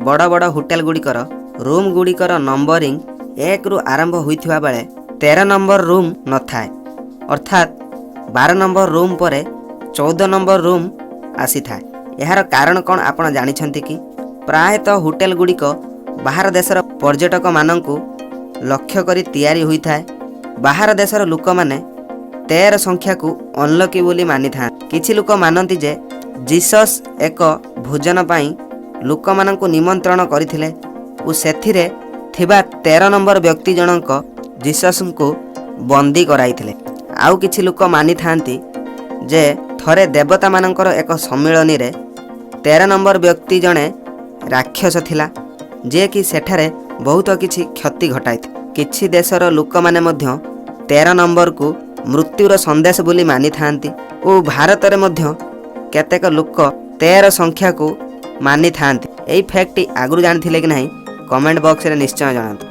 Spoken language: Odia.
ବଡ଼ ବଡ଼ ହୋଟେଲ ଗୁଡ଼ିକର ରୁମ୍ ଗୁଡ଼ିକର ନମ୍ବରିଂ 1ରୁ ଆରମ୍ଭ ହୋଇଥିବା ବେଳେ 13 ନମ୍ବର ରୁମ୍ ନଥାଏ, ଅର୍ଥାତ୍ 12 ନମ୍ବର ରୁମ୍ ପରେ 14 ନମ୍ବର ରୁମ୍ ଆସିଥାଏ? ଏହାର କାରଣ କ'ଣ ଆପଣ ଜାଣିଛନ୍ତି କି? ପ୍ରାୟତଃ ହୋଟେଲ ଗୁଡ଼ିକ ବାହାର ଦେଶର ପର୍ଯ୍ୟଟକମାନଙ୍କୁ ଲକ୍ଷ୍ୟ କରି ତିଆରି ହୋଇଥାଏ। ବାହାର ଦେଶର ଲୋକମାନେ 13 ସଂଖ୍ୟାକୁ ଅନଲକି ବୋଲି ମାନିଥାନ୍ତି। କିଛି ଲୋକ ମାନନ୍ତି ଯେ ଜିସସ୍ ଏକ ଭୋଜନ ପାଇଁ ଲୋକମାନଙ୍କୁ ନିମନ୍ତ୍ରଣ କରିଥିଲେ ଓ ସେଥିରେ ଥିବା 13 ନମ୍ବର ବ୍ୟକ୍ତି ଜଣଙ୍କ ଜିସସ୍ଙ୍କୁ ବନ୍ଦୀ କରାଇଥିଲେ। ଆଉ କିଛି ଲୋକ ମାନିଥାନ୍ତି ଯେ ଥରେ ଦେବତାମାନଙ୍କର ଏକ ସମ୍ମିଳନୀରେ 13 ନମ୍ବର ବ୍ୟକ୍ତି ଜଣେ ରାକ୍ଷସ ଥିଲା, ଯିଏକି ସେଠାରେ ବହୁତ କିଛି କ୍ଷତି ଘଟାଇଥିଲା। କିଛି ଦେଶର ଲୋକମାନେ ମଧ୍ୟ 13 ନମ୍ବରକୁ ମୃତ୍ୟୁର ସନ୍ଦେଶ ବୋଲି ମାନିଥାନ୍ତି ଓ ଭାରତରେ ମଧ୍ୟ କେତେକ ଲୋକ 13 ସଂଖ୍ୟାକୁ ମାନିଥାନ୍ତି। ଏହି ଫ୍ୟାକ୍ଟଟି ଆଗରୁ ଜାଣିଥିଲେ କି ନାହିଁ, କମେଣ୍ଟ ବକ୍ସରେ ନିଶ୍ଚୟ ଜଣାନ୍ତୁ।